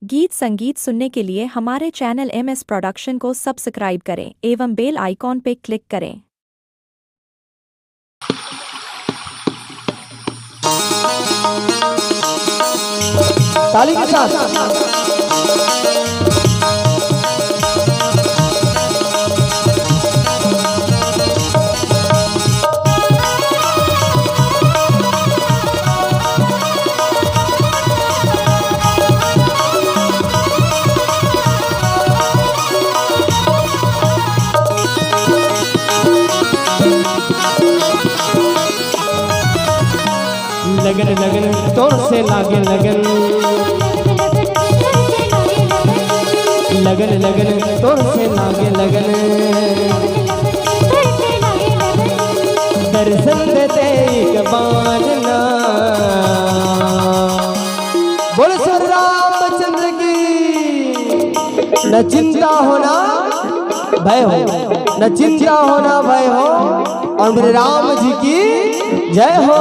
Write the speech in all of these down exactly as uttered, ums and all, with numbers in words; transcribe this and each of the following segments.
गीत संगीत सुनने के लिए हमारे चैनल एम एस प्रोडक्शन को सब्सक्राइब करें एवं बेल आइकॉन पे क्लिक करें। ताली के साथ। लगन लगन तोर से लागे लगन, लगन लगन तोर से लागे लगन। दर्शन दे दे एक बार ना। बोल श्री रामचंद्र की। न चिंता हो ना भय हो, न चिंता हो ना भय हो, और मेरे राम जी की जय हो।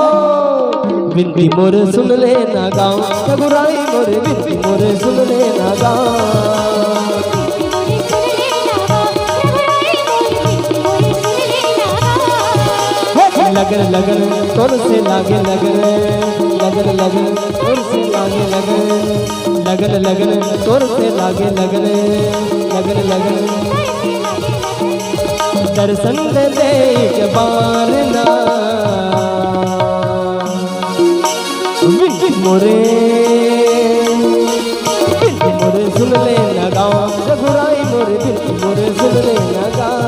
बिनती मोर सुन ले ना गाँव, रघुराई मोर बिनती मोर सुन ले ना गाँव। लगन लगन तोर से लागे लगन, लगन लगन तोर से लागे लगन। लगन लगन तोर से लागे लगन, लगन लगन। दर्शन दे दे एक बार ना। बिनती मोरे, बिनती मोरे सुन ले ना गाँव, रघुराई मोरे बिनती मोरे सुन ले ना गाँव।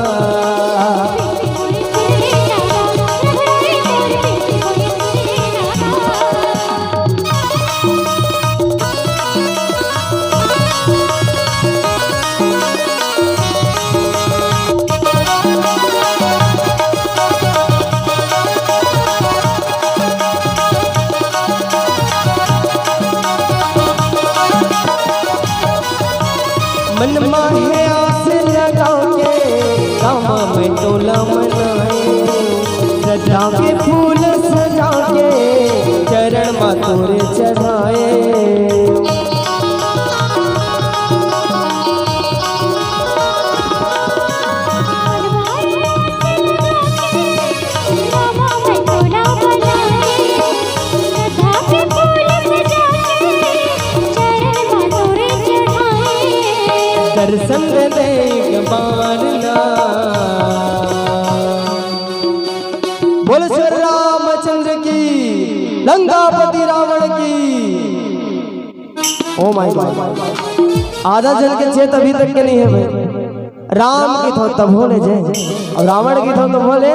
मन माहे आस लगा के, गाँव में टोला मनाए, सजा के फूल सजा के, चरण मा तोरे चढ़ाए। दर्शन दे दे एक बार ना। बोल श्री रामचंद्र की, लंकापति रावण की। ओ माय गॉड, आधा जन के चेत अभी तक के नहीं है भाई। राम की थो तब होले जय, और रावण की थो तब होले।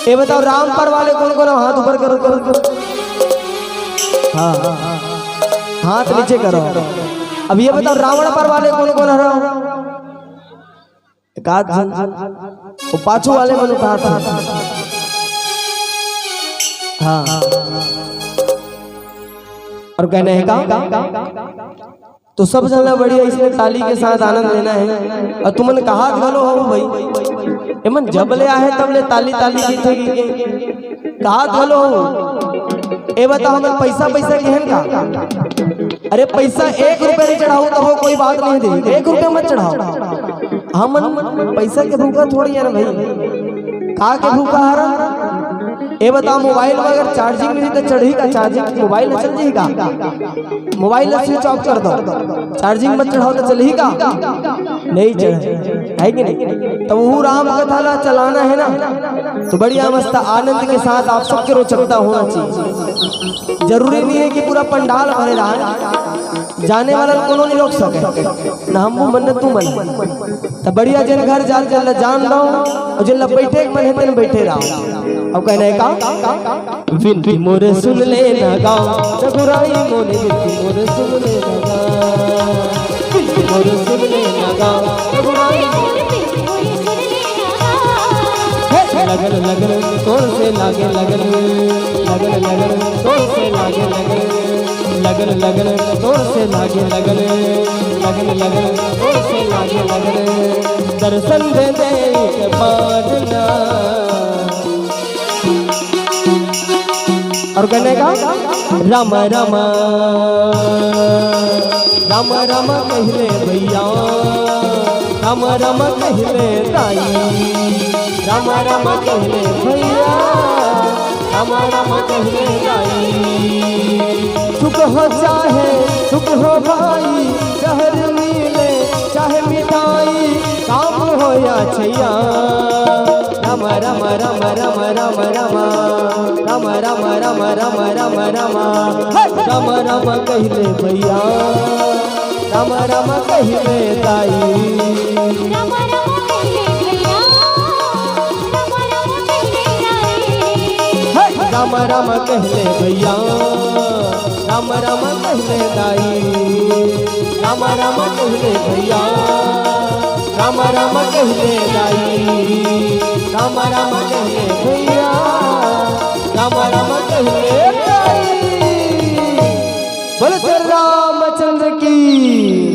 ये बताओ, राम पर वाले कौन कौन हो? हाथ ऊपर करो, करो, करो। हाँ, हाथ नीचे करो। अब ये बताओ, रावण पर वाले कौन कौन हो? एक आध झन, वो पाछू वाले मन उठा था। हाँ। और कहने का, तो सब झन ला बढ़िया इसमें ताली के साथ आनंद लेना है। और तुमन कहात घलो हो भाई, एमन जब ले आहे तब ले ताली ताली की थे की, कहात घलो हो। ए बताओ, हमन पैसा, पैसा के हन का? अरे पैसा एक रुपया नहीं चढ़ाओ तब वो कोई बात नहीं दे, एक रुपया मत चढ़ाओ। हमन पैसा के भूखा थोड़ी है ना भाई, का के भूखा हरा? ए बताओ, मोबाइल में अगर चार्जिंग नहीं तो चढ़ही का? चार्जिंग मोबाइल में चल जाही का? मोबाइल ला स्विच ऑफ कर दो, चार्जिंग मत चढ़ाओ तो चलही का? नहीं चढ़े, है कि नहीं? तो वो राम कथा ला चलाना है ना, तो बढ़िया मस्त आनंद के साथ आप सबके रोचकता होना चाहिए। जरूरी नहीं है कि पूरा पंडाल भरे रहा, जाने वाला कोनो नहीं रोक सके, ना हम मन, ना तू मन। त बढ़िया जेन घर जात, जेन ला जान दो, और जेन ला बैठे के मन हे, तेन बैठे रहो। अब कहना है का? विनती मोर सुन ले ना गाँव, रघुराई मोर विनती मोर सुन ले ना गाँव। विनती मोर सुन ले ना गाँव, रघुराई मोर विनती मोर सुन ले ना गाँव। हे, हे। लगन लगन तोर से लागे लगन, लगन लगन तोर से लागे लगन। लगन लगन तोर से लागे लगन, लगन लगन तोर से लागे लगन। दर्शन दे दे एक बार ना। और कहने का, राम राम। राम राम कहिले भैया, राम राम कहिले दाई, राम राम कहिले भैया, राम राम कहिले दाई। सुख हो चाहे सुख हो भाई, जहर मिले चाहे मिठाई, काम हो या छैया। राम राम राम राम राम राम, राम राम राम राम राम राम, हे! राम राम कहिले भैया, राम राम कहिले दाई। राम राम कहिले भैया, राम राम कहिले दाई। हे! राम राम कहिले भैया, राम राम कहिले दाई। राम राम कहिले भैया, राम राम कहिले दाई। राम राम कहिले भैया, राम राम कहिले दाई। बोलो श्री रामचंद्र की।